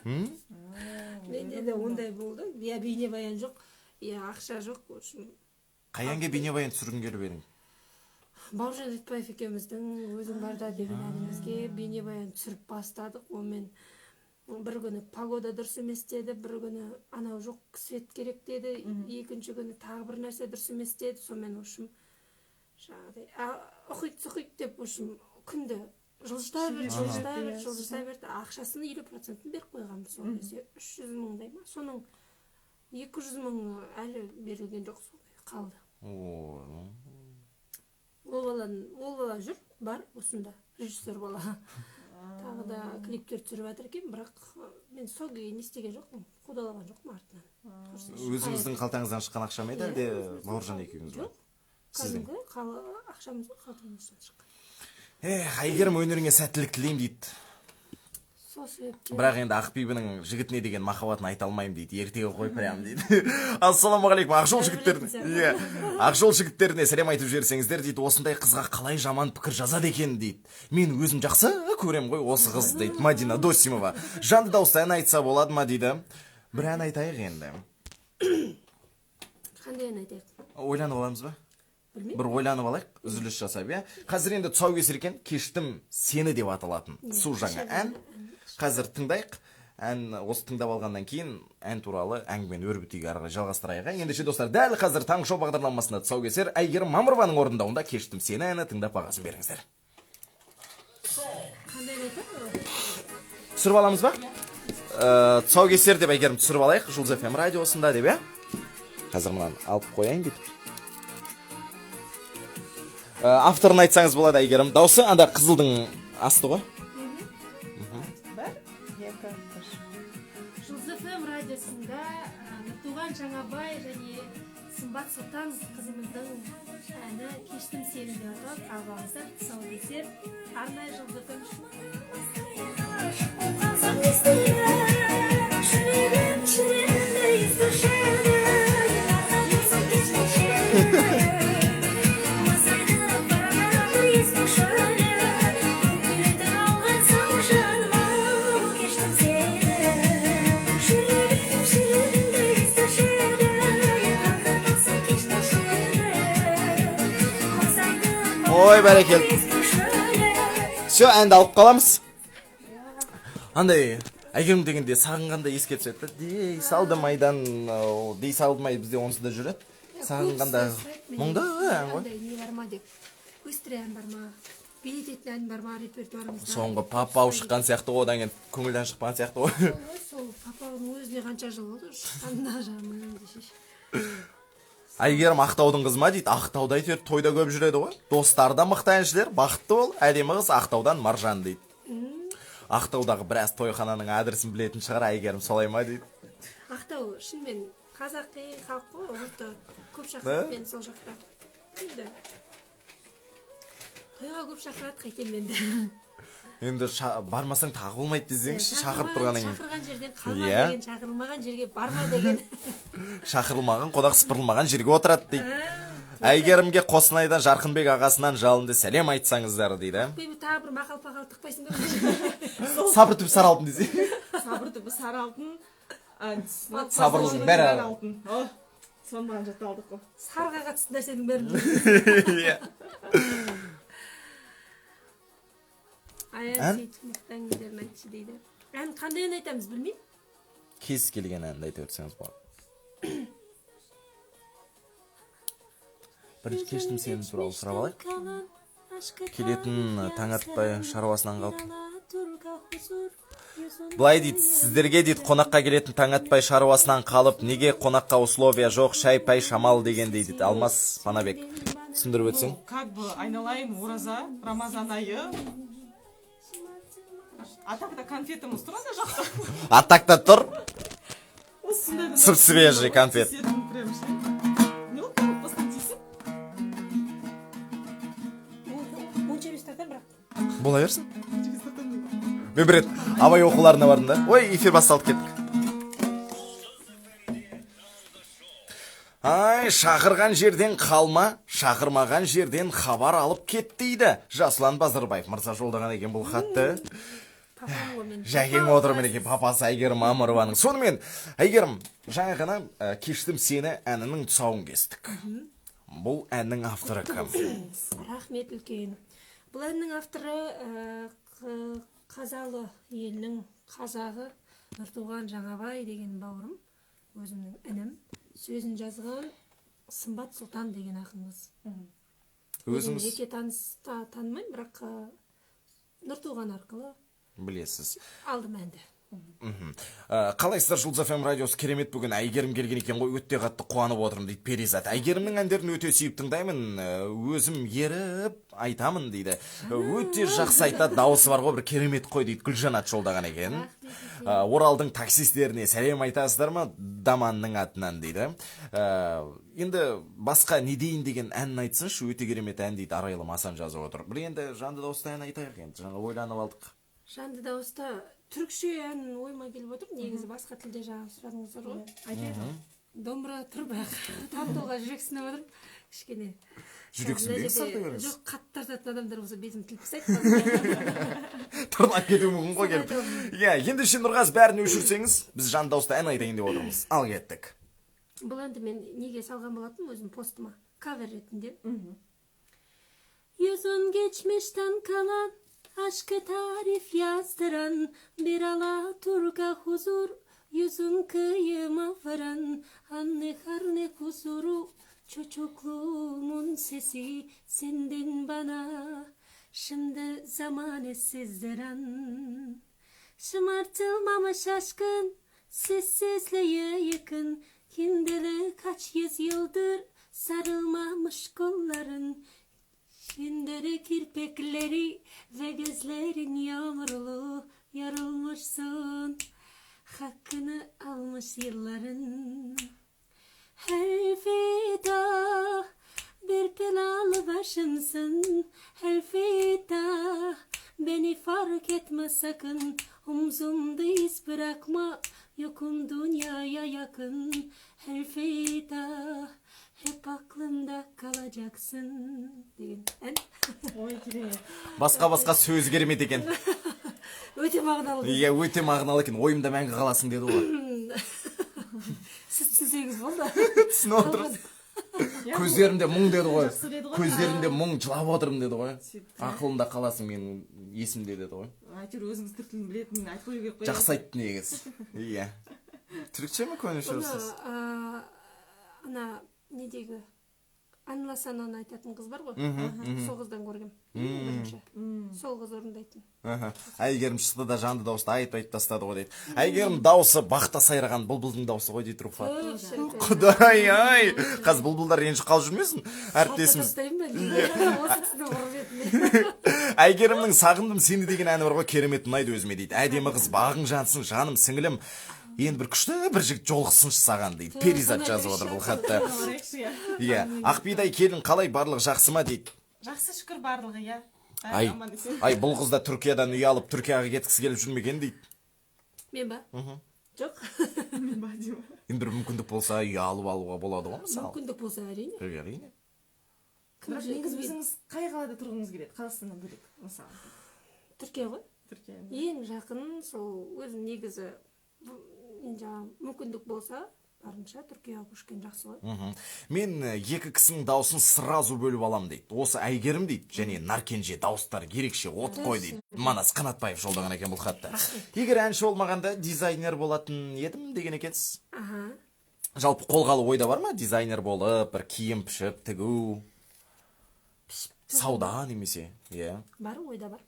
Менде де ондай болды. Я бейнебаян жоқ, я ақша жоқ. В общем, Қай әнге бейнебаян түсіргің келіп едің? Бауыржан Ретбаев екеуміздің «Өзің барда» деген әнімізге бейнебаян түсіріп бастадық. Онымен бір күні погода дұрыс емес деді, бір күні анау жоқ, свет керек деді, екінші күні тағы бір нәрсе дұрыс емес деді. Сонымен, в общем, жаңағыдай ұқит сұқит деп, в общем, күнді жылжыта берді, жылжыта берді, жылжыта берді. Ақшасын 50%-ін беріп қойғанбыз сол кезде, 300 мыңдай ма, соның 200 мыңы әлі берілген жоқ, сол қалды. Ой, Ол бала жүр, бар осында, режиссер бала. Тағы да клиптер түсіріп жатыр екен, бірақ мен сол күйге не істеген жоқпын, қудалаған жоқпын артынан. Құрсын, Өзіңіздің қалтаңыздан шыққан ақша ма еді, Иә, әлде өзіміздің Бауыржан екеуіңіз ба? Жоқ, Сіздің. кәдімгі ақшамыз ғой, қалтамыздан шыққан. Эх, Әйгерім, өнеріңе сәттілік тілеймін дейді. Сол себептен. Бірақ енді Ақбибінің жігітіне деген махаббатын айта алмаймын дейді. Ертегі ғой прям дейді. Ассалаумағалейкум, Ақжол жігіттеріне. Иә. Ақжол жігіттеріне сәлем айтып жіберсеңіздер дейді. Осындай қызға қалай жаман пікір жазады екен дейді. Мен өзім жақсы көрем ғой осы қыз дейді. Мадина Досимова. Жанды дауыста ән айтса болады ма дейді. Бір ән айтайық енді. Қандай ән айтайық? Ойланып аламыз ба? Білмеймін. Бір ойланып алайық, үзіліс жасап, иә. Қазір енді тұсаукесер екен, «Кештім сені» деп аталатын су жаңа ән. Қазір тыңдайық. Ән осы тыңдап алғаннан кейін ән туралы әңгімені өрбітейік, ары қарай жалғастырайық. Иә. Ендеше, достар, дәл қазір таңғы шоу бағдарламасында тұсаукесер, Әйгерім Мамырованың орындауында «Кештім сені» әні, тыңдап бағасын беріңіздер. Қандай ән айтайық? Түсіріп аламыз ба? Тұсаукесер деп, Әйгерім, түсіріп алайық Жұлдыз FM радиосында деп, иә. Қазір мынаны алып қояйын бүйтіп. Авторын айтсаңыз болады, Әйгерім. Даусы анда қызылдың асты ғой. Бір, екі, үш. Жұлдыз FM радиосында Нұртуған Жаңабай және Сымбат Сұлтан қызымыздың әні «Кештім сені» деп аталады. Алғаңыздар, тұсаукесер арнайы Жұлдыз FM үшін. Жүрегім шіренді естуші еді, кештім сені. Жүрегім шіренді естуші еді, кештім. Ой, бәрекелді. Все, әнді алып қаламыз. Андай Әйгерім дегенде сағынғанда еске түседі да, дей салды майдан, ол дей салды май бізде онсыз да жүреді. Сағынғанда мұңды ән ғой. Андай не бар ма деп, быстрый ән бар ма, билететін ән бар ма репертуарыңызда? Соңғы «Папау» шыққан сияқты ғой, одан кейін көңілден шықпаған сияқты ғой. Сол ғой, сол «Папаудың» өзіне қанша жыл болды шыққанына, жаңағы десейші. Әйгерім Ақтаудың қызы ма дейді. Ақтауда әйтеуір тойда көп жүреді ғой. Достары да мықты әншілер. Бақытты бол, әдемі қыз. Ақтаудан Маржан дейді. Ақтаудағы біраз тойхананың адресін білетін шығар Әйгерім, солай ма дейді. Ақтау шынымен қазақи халық қой, орта көп Да? шақырады мені сол жақта енді. Тойға көп шақырады, қайтемін енді. Енді бармасаң тағы болмайды десеңізші, шақырып тұрғаннан кейін. Шақырған жерден қалма Иә. деген, шақырылмаған жерге барма деген. Шақырылмаған қонақ сыпырылмаған жерге отырады дейді. Әйгерімге Қостанайдан Жарқынбек ағасынан жалынды сәлем айтсаңыздар дейді. Бейбіт, тағы бір мақал пақал тықпайсың ба? Сабыр түбі сары алтын десе. Сабыр түбі сары алтын. Сабырлының бәрі алтын. О, соны маған жаттап алдық қой. Сарыға қатысты нәрсенің бәрін білемін. Иә. Аян Ән? Сейітовтің әндерін айтшы дейді. Ән, қандай ән айтамыз, білмеймін. Кез келген әнді айта берсеңіз болады. Бірінші «Кештім сені» туралы сұрап алайық. Келетін таң атпай шаруасынан қалып. Былай дейді, сіздерге дейді, қонаққа келетін таң атпай шаруасынан қалып, неге қонаққа условия жоқ, шай пай шамал деген дейді Алмас Панабек. Түсіндіріп өтсең. Ну, как бы, айналайын, ораза, рамазан айы. А так та конфетіміз тұр ана жақта. А так та тұр. Осындай Сып свежий конфет. Тиісетін прям ше. Не ол коробкасына тиісіп? Онша емес тартамын бірақ. Бола берсін. Мен бір рет Абай оқуларына бардым да. Ой, эфир басталып кеттік. Ай, шақырған жерден қалма, шақырмаған жерден хабар алып кет дейді. Жасұлан Базарбаев мырза жолдаған екен бұл хатты. Папам ғой мен. Жәкең отыр мінекей, папасы Әйгерім Мамырованың. Сонымен, Әйгерім, жаңа ғана «Кештім сені» әнінің тұсауын кестік. Бұл әннің авторы кім? Рахмет үлкен. Бұл әннің авторы Қазалы елінің қазағы Нұртуған Жаңабай деген бауырым, өзімнің інім. Сөзін жазған Сымбат Сұлтан деген ақын қыз. Өзім Өзіңіз жеке танымаймын, бірақ Нұртуған арқылы білесіз. алдым әнді. Қалайсыздар, Жұлдыз FM радиосы керемет, бүгін Әйгерім келген екен ғой, өте қатты қуанып отырмын дейді Перизат. Әйгерімнің әндерін өте сүйіп тыңдаймын, өзім еріп айтамын дейді. Өте жақсы айтады, дауысы бар ғой, бір керемет қой дейді Гүлжанат жолдаған екен. Оралдың таксистеріне сәлем айтасыздар ма Даманның атынан дейді. Енді басқа не дейін деген әнін айтсыншы, өте керемет ән дейді Арайлым Асан жазып отыр. Бір енді жанды дауыста ән айтайық енді, жаңа ойланып алдық. Жанды дауыста түрікше ән ойыма келіп отыр. Негізі басқа тілде жаңа сұрадыңыздар ғой. Айтайық. Домбыра тұр, бірақ тартуға жүрексініп отырмын кішкене. Жүрексінбеңіз, Мына жерде тарта беріңіз. Жоқ, қатты тартатын адамдар болса, бетім тіліп тастайды. Тырнап кетуі мүмкін ғой келіп. Иә, ендеше Нұрғаз, бәрін өшірсеңіз, біз жанды дауыста ән айтайын деп отырмыз. Ал кеттік. Бұл әнді мен неге салған болатынмын, өзім постыма кавер ретінде. Yüzün geçmişten kalan aşkı tarif yazdıran bir alaturka huzur, yüzün kıyıma varan anne karne huzuru, çocukluğumun sesi sendin bana, şimdi zaman sizdiren şımartılmamış aşkın sessizliğe yakın, kindili kaç yüzyıldır sarılmamış kolların. Şimdi kirpikleri ve gözlerin yağmurlu, yorulmuşsun, hakkını almış yılların. Elveda bir belalı başımsın, elveda beni fark etme sakın, omzumda iz bırakma, yokum dünyaya yakın, elveda hep aklımda kalacaksın деген ән. Ой, керемет. Басқа басқа сөз керемет екен. Өте мағыналы. Иә, өте мағыналы екен. Ойымда мәңгі қаласың деді ғой. Сіз түсінсеңіз болды. Түсініп отырмыз. Көздерімде мұң деді ғой. Жақсы деді ғой. Көздерімде мұң, жылап отырмын деді ғой. Сөйтті. Ақылымда қаласың менің есімде деді ғой. Әйтеуір өзіңіз түрік тілін білетін айтып қою керек қой. Жақсы айтты негізі. Иә. Түрікше ме конuşurсыз? Бұны, ана недегі Анласананы айтатын қыз бар ғой, сол қыздан көргем бірінші, сол қыз орындайтын. Аха. Әйгерім шықты да жанды дауыста айтып айтып тастады ғой дейді. Әйгерім дауысы бақта сайраған бұлбұлдың дауысы ғой дейді Руфат. Өй, шіркін. Құдай ай, қазір бұлбұлдар ренжіп қалып жүрмесін әріптесіміз. Тастаймын ба осы кісінің құрметіне? Әйгерімнің «Сағындым сені» деген әні бар ғой, керемет ұнайды өзіме дейді. Әдемі қыз, бағың жансын, жаным, сіңілім. Енді бір күшті бір жігіт жолықсыншы саған дейді. Перизат жазып отыр бұл хатты. Барайықшы, иә. Иә, Ақбидай келін қалай, барлық жақсы ма дейді. Жақсы, шүкір, барлығы, иә. Бәрі Ай, аман есен. ай, бұл қыз да Түркиядан үй алып, Түркияға кеткісі келіп жүрмеген дейді. Мен ба? Жоқ. Мен ба деймін. Енді бір мүмкіндік болса, үй алып алуға болады ғой, мысалы. Мүмкіндік болса, әрине. Әрине. Кім Бірақ негізі кімге? өзіңіз қай қалада тұрғыңыз келеді, Қазақстаннан бөлек, мысалы? Түркия ғой. Түркия. Ең жақын сол өзім негізі енді жаңағы мүмкіндік болса, барынша Түркияға көшкен жақсы ғой. Мен екі кісінің дауысын сразу бөліп алам дейді. Осы Әйгерім дейді және Наркенже, дауыстары ерекше, от қой дейді. Манас Қанатбаев жолдаған екен бұл хатты. Егер әнші болмағанда, дизайнер болатын едім деген екенсіз. Аха. Жалпы қолға алу ойда бар ма? Дизайнер болып, бір киім пішіп, тігу, сауда немесе, иә. Бар, ойда бар.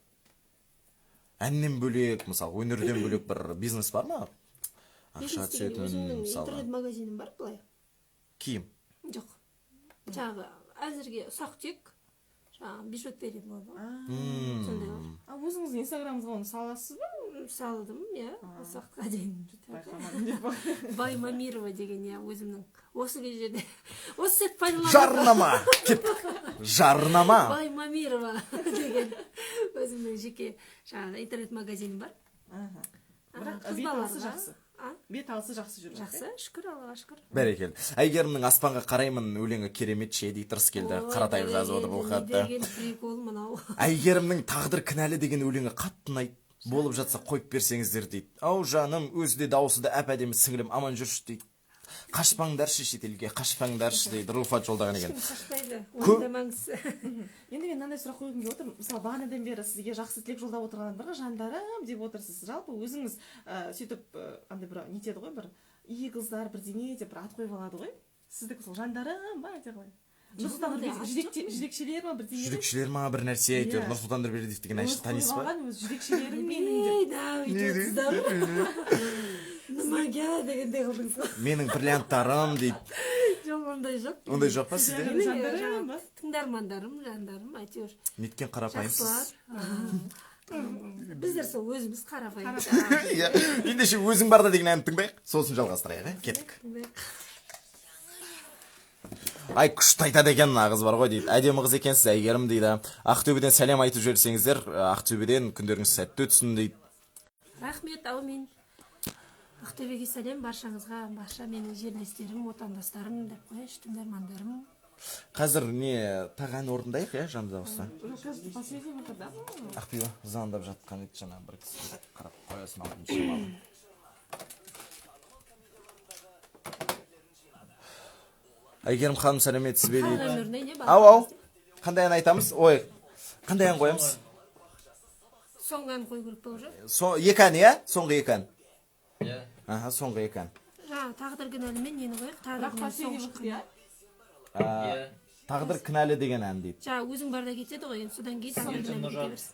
Әннен бөлек, мысалы, өнерден бөлек бір бизнес бар ма? Ақша Бизнес деген түсетін, өзімнің мысалы. интернет магазинім бар былай. Киім. Жоқ. Жаңағы әзірге ұсақ түйек, жаңағы бижутерия болады ғой. Сондай бар. А өзіңіздің инстаграмыңызға оны саласыз ба? Салдым, иә, осы уақытқа дейін. Байқамадым деп. Бай Мамирова деген, иә, өзімнің осы жерде осы сәт пайдаланып. Жарнама! Кеттік. Жарнама! Бай Мамирова деген өзімнің жеке жаңағы интернет магазинім бар. Аха. А, Бірақ қыз бет алысы балаларға. жақсы. А? Бет алысы жақсы жүріп Жақсы, шүкір, Аллаға шүкір. Бәрекелді. Әйгерімнің «Аспанға қараймын» өлеңі керемет ше дейді, Рыскелді Ой, Қаратаев жазып отыр бұл бәрекелді, хатты. не деген прикол мынау. Әйгерімнің «Тағдыр кінәлі» деген өлеңі қатты ұнайды. Болып жатса, қойып берсеңіздер дейді. Ау, жаным, өзі де, дауысы да әп әдемі, сіңілім, аман жүрші дейді. Қашпаңдаршы шетелге, қашпаңдаршы дейді, Руфат жолдаған екен. Ешкім қашпайды, уайымдамаңыз. Енді мен мынандай сұрақ қойғым келіп отыр. Мысалы, бағанадан бері сізге жақсы тілек жолдап отырған адамдарға жандарым деп отырсыз. Жалпы өзіңіз сөйтіп андай бір нетеді ғой, бір иглздар бірдеңе деп бір ат қойып алады ғой. Сіздікі сол жандарым ба, әлде қалай? Нұрсұлтан ондай Нұрбердиев ат жүрекшелер ма, бірдеңе деп? Жүрекшілер ма, бір нәрсе әйтеуір. Иә. Нұрсұлтан Нұрбердиев деген әнші Өзі танисыз қойып ба? алған, өз жүрекшелерім менің деп. Ей, да, өйтіп отырсыздар. Нымаға дегендей қылдыңыз ғой. Менің бриллианттарым дейді. Жоқ, ондай жоқ. Ондай жоқ па сізде? Менің Жандарым жаңағы ба? тыңдармандарым, жандарым, әйтеуір Неткен қарапайымсыз. Жақсылар. Біздер сол өзіміз қарапайым. Иә. Ендеше «Өзің барда» деген әнді тыңдайық, сосын жалғастырайық, иә, кеттік. Ай, күшті айтады екен мына қыз бар ғой дейді. Әдемі қыз екенсіз, Әйгерім дейді. Ақтөбеден сәлем айтып жіберсеңіздер, Ақтөбеден, күндеріңіз сәтті өтсін дейді. Рахмет, әумин. Ақтөбеге сәлем баршаңызға, барша менің жерлестерім, отандастарым деп қояйыншы, тыңдармандарым. Қазір не, тағы ән орындайық, иә, жанды дауыста. Жоқ, қазір последний выход, да? Ақбибі звондап жатқан еді жаңа бір кісі, қарап қоясың алдын шамалы. Әйгерім ханым, сәлеметсіз бе Халық дейді. ән орындайын, иә? Ау, ау, қандай ән айтамыз? Ой, қандай ән қоямыз? Соңғы ән қою керек па уже? Екі ән, иә, соңғы екі ән. Иә. Аха, соңғы екі ән. Жаңағы «Тағдыр кінәлі» мен нені қояйық? «Тағдыр Бірақ кінәлі» последний соңғы выход, шыққан. иә? Иә. «Тағдыр кінәлі» деген ән дейді. Жаңағы «Өзің барда» кетеді ғой енді, содан кейін «Тағдыр Еркін кінәлі» кете Нұржан. берсін.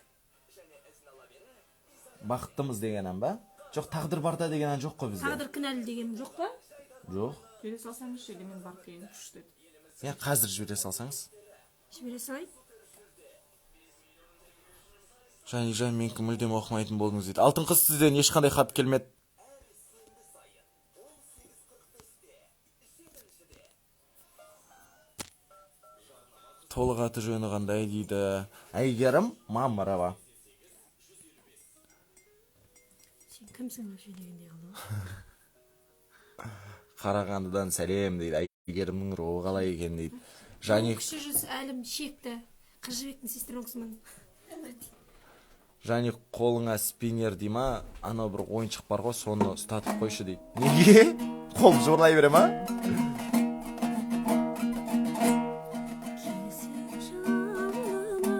«Бақыттымыз» деген ән ба? Жоқ, «Тағдыр барда» деген ән жоқ қой бізде. «Тағдыр кінәлі» деген жоқ па? Жоқ. Бере салсаңызшы, или мен барып келейін, күшті. Иә, қазір жібере салсаңыз. Жібере салайын. Жан, жан, менікі мүлдем оқымайтын болдыңыз дейді. Алтын қыз, сізден ешқандай хат келмеді. Толық аты жөні қандай дейді? Әйгерім Мамырова. Сен кімсің вообще дегендей қылды ғой. Қарағандыдан сәлем дейді. Әйгерімнің руы қалай екен дейді. Және Кіші жүз, әлім шекті, Қыз Жібектің сестренкасымын. Және қолыңа спиннер дей ма, анау бір ойыншық бар ғой, соны ұстатып қойшы дейді. Неге? Қолым жыбырлай бере ма? Келсең жаныма,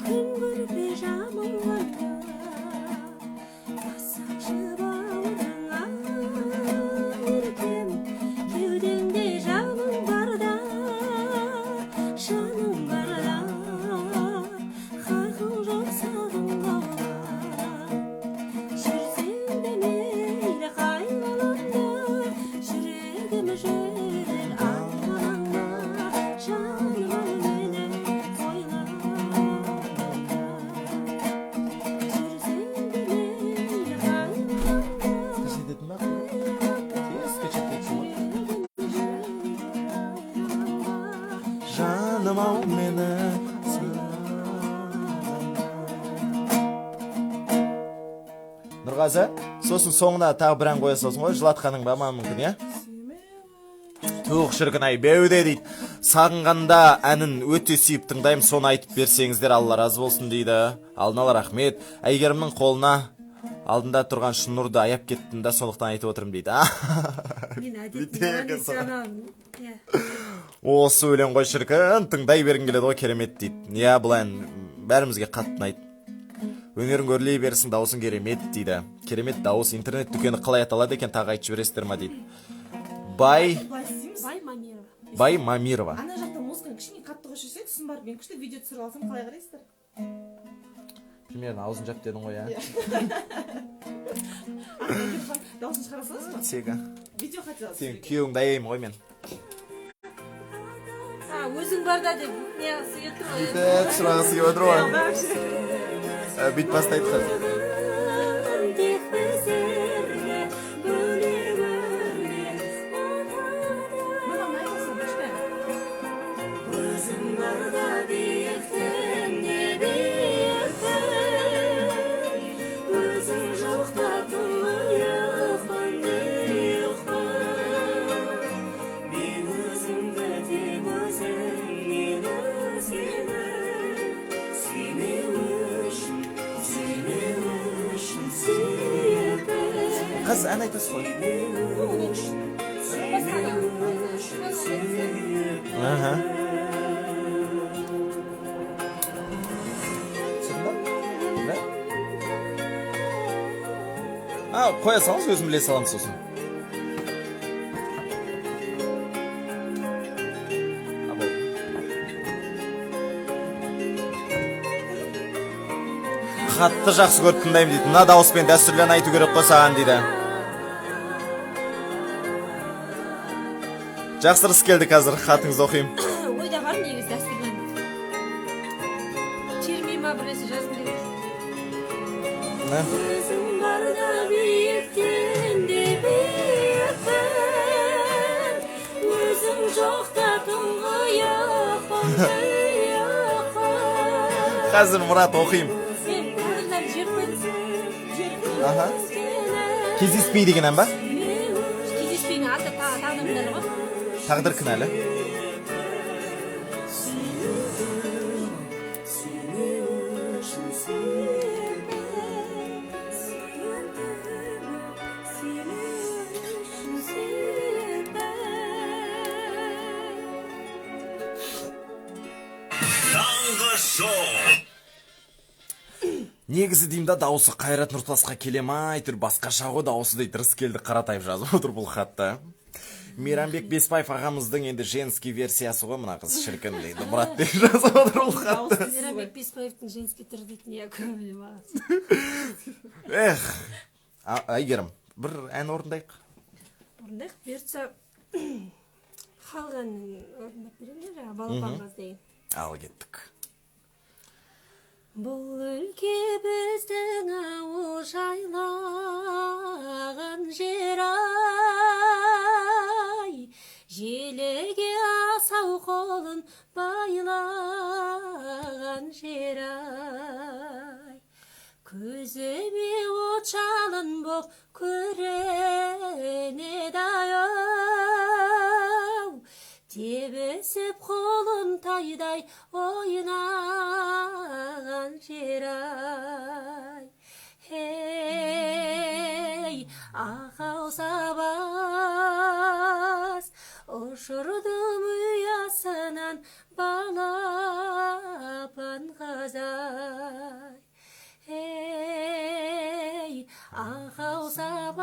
күн көрпе жамылғанда, басыңшы бауырыңа, еркем, кеудеңде жаның барда, жаның барда, хақың жоқ сағынбауға. Жүрсең де мейлі қай ғаламда. Жаным ау, мені. Нұрғазы, сосын соңына тағы бір ән қоя саласың ғой, жылатқаның ба ма, мүмкін, иә? Тух, шіркін ай, беуде дейді. Сағынғанда әнін өте сүйіп тыңдаймын, соны айтып берсеңіздер, Алла разы болсын дейді. Алдын ала рахмет. Әйгерімнің қолына алдында тұрған шнурды аяп кеттім да, сондықтан айтып отырмын дейді. Мен Бүйтеді әдетім екен. Иә. Осы өлең ғой, шіркін, тыңдай бергің келеді ғой, керемет дейді. Иә, бұл ән бәрімізге қатты ұнайды. Өнерің өрлей берсін, дауысың керемет дейді. Керемет дауыс. Интернет дүкені қалай аталады екен, тағы айтып жібересіздер ма дейді. Бай Былай істейміз. Бай Мамирова. Бай Мамирова. Ана жақта музыканы кішкене қатты қосып жіберсек, сосын барып мен күшті видео түсіріп алсам, қалай қарайсыздар? Примерно аузын жап дедің ғой, иә? Дауысын шығара саласыз ба? Тегі Видео хотела сен түсіруге. күйеуіңді аяймын ғой мен. А, өзің бар да деп не келіп тұр ғой. Бүйтіп сұрағысы келіп отыр ғой. Бүйтіп бастайды қазір. Тек біздерге бөлек өрге Мына айтасың, күшті. Өзің барда биіктен де биікпін, өзің жоқта тұңғиықпын, тұйықпын. Мен өзіңді, тек өзіңнен өзгені сүймеу үшін, сүймеу үшін сүйіппін. Қыз, ән айтасыз ғой. Аха. Түсірдің ба? Да? А, қоя салыңыз, өзім іле саламын сосын. А, болды. Қатты жақсы көріп тыңдаймын дейді. Мына дауыспен дәстүрлі ән айту керек қой саған дейді. Жақсы, Рыскелді, қазір хатыңызды оқимын. Ойда бар негізі дәстүрлі ән. Термей ма, бір нәрсе жазғым келеді. Не? Өзің барда биіктен де биікпін, өзің жоқта тұңғиықпын, тұйықпын. Қазір, Мұрат, оқимын. Сен тағдырдан жіберіп қойдың. Аха. Кездеспей деген ән ба? Кездеспейдің аты тағдыр кінәлі ғой. Тағдыр кінәлі. Сүймеу үшін сүйіппін, сүйіндім, сүймеу үшін сүйіппін. Таңғы шоу. Негізі деймін да, дауысы Қайрат Нұртасқа келе ма, әйтеуір басқаша ғой дауысы дейді. Рыскелді Қаратаев жазып отыр бұл хатты. Мейрамбек Беспаев ағамыздың енді женский версиясы ғой мына қыз, шіркін дейді. Мұратбек жазып отыр бұл хатты. Мейрамбек Беспаевтың женский түрі дейтін, иә, көбіне маған. Эх, Әйгерім, бір ән орындайық. Орындайық, бұйыртса, халық әнін орындап беремін де, жаңағы балапан қаз деген. Ал кеттік. Бұл өлке біздің ауыл жайлаған жер ай, желіге асау қолын байлаған жер ай, көзіме от жалын боп көрінеді ай ау, тебісіп қолын тайдай ойнаған жер ай. Ей, ақау сабаз ұшырдым ұясынан балапан қазай. Ей, ақау сабаз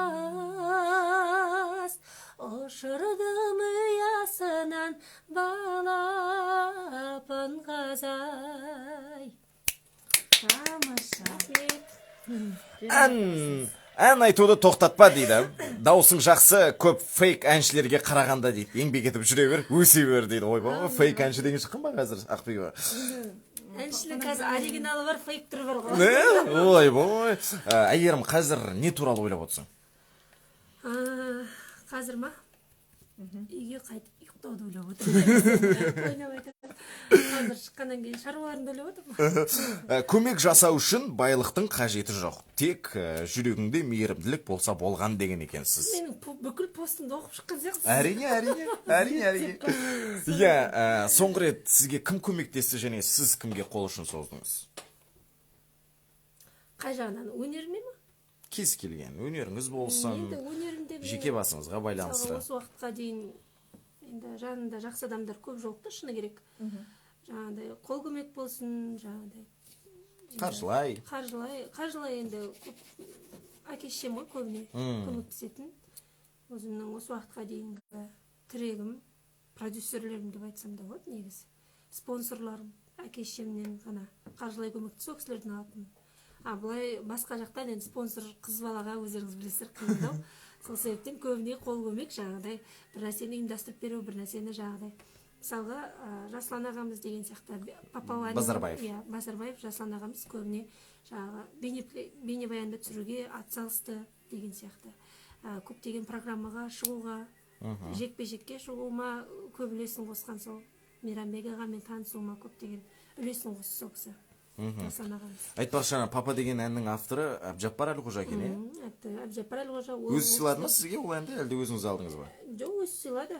ұшырдым ұясынан балапан қазай. Тамаша. Ән айтуды тоқтатпа дейді. Дауысың жақсы, көп фейк әншілерге қарағанда дейді. Еңбек етіп жүре бер, өсе бер дейді. Ойбай, фейк әнші деген шыққан ба қазір, Ақбибі? Әншінің қазір оригиналы бар, фейк түрі бар ғой. Не? Ойбой. Әйгерім, қазір не туралы ойлап отырсың? А, қазір ма? Үйге қайтып ұйықтауды ойлап отырмын. Ойнап айтамын. Қазір шыққаннан кейін шаруаларымды ойлап отырмын. Көмек жасау үшін байлықтың қажеті жоқ, тек жүрегіңде мейірімділік болса болған деген екенсіз. Менің бүкіл постымды оқып шыққан сияқтысыз. Әрине, әрине, әрине, әрине. Иә, соңғы рет сізге кім көмектесті және сіз кімге қол ұшын создыңыз? Қай жағынан, өнеріме ма? Кез келген өнеріңіз болсын, Енді өнерімде мен жеке басыңызға байланысты. Мысалға, осы уақытқа дейін енді жанымда жақсы адамдар көп жолықты, шыны керек. Жаңағыдай қол көмек болсын, жаңағыдай Қаржылай. Қаржылай енді көп әке шешем ғой көбіне көмектесетін. Өзімнің осы уақытқа дейінгі тірегім, продюсерлерім деп айтсам да болады негізі, спонсорларым әке шешемнен ғана қаржылай көмекті сол кісілерден алатынмын. А былай басқа жақтан енді спонсор қыз балаға, өздеріңіз білесіздер, қиындау. Сол себептен көбіне қол көмек, жаңағыдай бір нәрсені ұйымдастырып беру, бір нәрсені жаңағыдай, мысалға, Жасұлан ағамыз деген сияқты, Папау әні- Базарбаев. Иә, Базарбаев Жасұлан ағамыз көбіне жаңағы бейнебаянды түсіруге атсалысты деген сияқты. Көптеген программаға шығуға, жекпе жекке шығуыма көп үлесін қосқан сол Мейрамбек ағамен танысуыма көптеген үлесін қосты сол кісі, Жасұлан ағамыз. Айтпақшы, ана «Папа» деген әннің авторы Әбжаппар Әлқожа екен, иә? Әбжаппар Әлқожа ол. Өзі сыйлады ма сізге ол әнді, әлде өзіңіз алдыңыз ба? Жоқ, өзі сыйлады.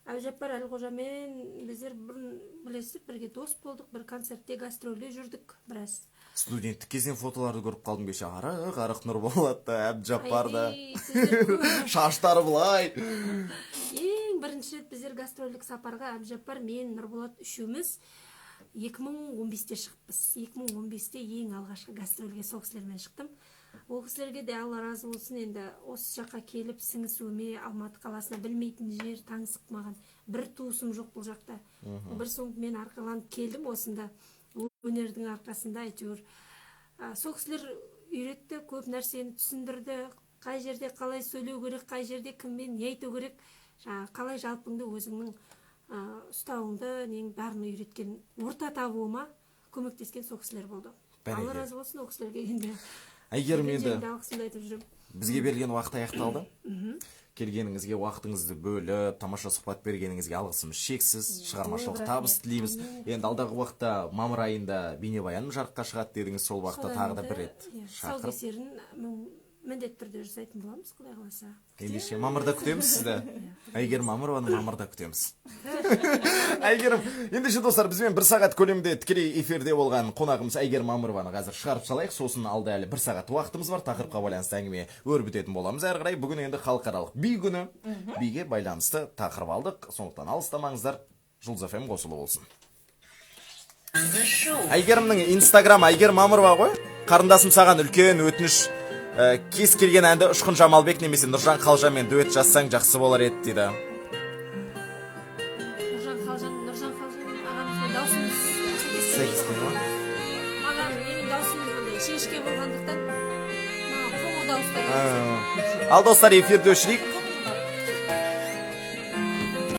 Әбжаппар Әлқожамен біздер бұрын, білесіздер, бірге дос болдық, бір концертте, гастрольде жүрдік біраз. Студенттік кезден фотоларды көріп қалдым кеше, арық арық Нұрболат та, Әбжаппар да. Айди, сіздер Шаштары былай. Ең бірінші рет біздер гастрольдік сапарға Әбжаппар мен Нұрболат үшеуміз 2015-те шығыппыз. 2015-те ең алғашқы гастрольге сол кісілермен шықтым. Ол кісілерге де Алла разы болсын. Енді осы жаққа келіп сіңісуіме, Алматы қаласына, білмейтін жер, таңсық маған, бір туысым жоқ бұл жақта, бір сумкамен арқаланып келдім осында өнердің арқасында әйтеуір. Сол кісілер үйретті, көп нәрсені түсіндірді: қай жерде қалай сөйлеу керек, қай жерде кіммен не айту керек, жаңағы қалай жалпыңды өзіңнің ұстауыңды, нең бәрін үйреткен, орта табуыма көмектескен сол кісілер болды. Алла Бәрекелді. разы болсын ол кісілерге енді. Әйгерім, енді Жерімде алғысымды айтып жүремін. бізге берілген уақыт аяқталды. Келгеніңізге, уақытыңызды бөліп, тамаша сұхбат бергеніңізге алғысымыз шексіз. Шығармашылық табыс тілейміз. Енді алдағы уақытта, мамыр айында бейнебаяным жарыққа шығады дедіңіз, сол уақытта Содан тағы да енді, бір рет иә, шақырып, тұсаукесерін міндетті түрде жасайтын боламыз, құдай қаласа. Ендеше мамырда күтеміз сізді, Әйгерім Мамырованы мамырда күтеміз. Әйгерім, ендеше, достар, бізбен бір сағат көлемінде тікелей эфирде болған қонағымыз Әйгерім Мамырованы қазір шығарып салайық. Сосын алда әлі бір сағат уақытымыз бар, тақырыпқа байланысты әңгіме өрбітетін боламыз әрі қарай. Бүгін енді халықаралық би күні, биге байланысты тақырып алдық, сондықтан алыстамаңыздар, Жұлдыз ФМ қосулы болсын. Әйгерімнің Инстаграм Әйгерім Мамырова ғой. Қарындасым, саған үлкен өтініш, кез келген әнді Ұшқын Жамалбек немесе Нұржан Қалжанмен дуэт жазсаң, жақсы болар еді дейді. Нұржан Қалжан, Нұржан Қалжан ағамызбен даусымыз Сәйкес сәйкес келмей ма? Маған, менің даусым андай жіңішке болғандықтан, маған қоңыр дауыстар. Ал, достар, эфирді өшірейік.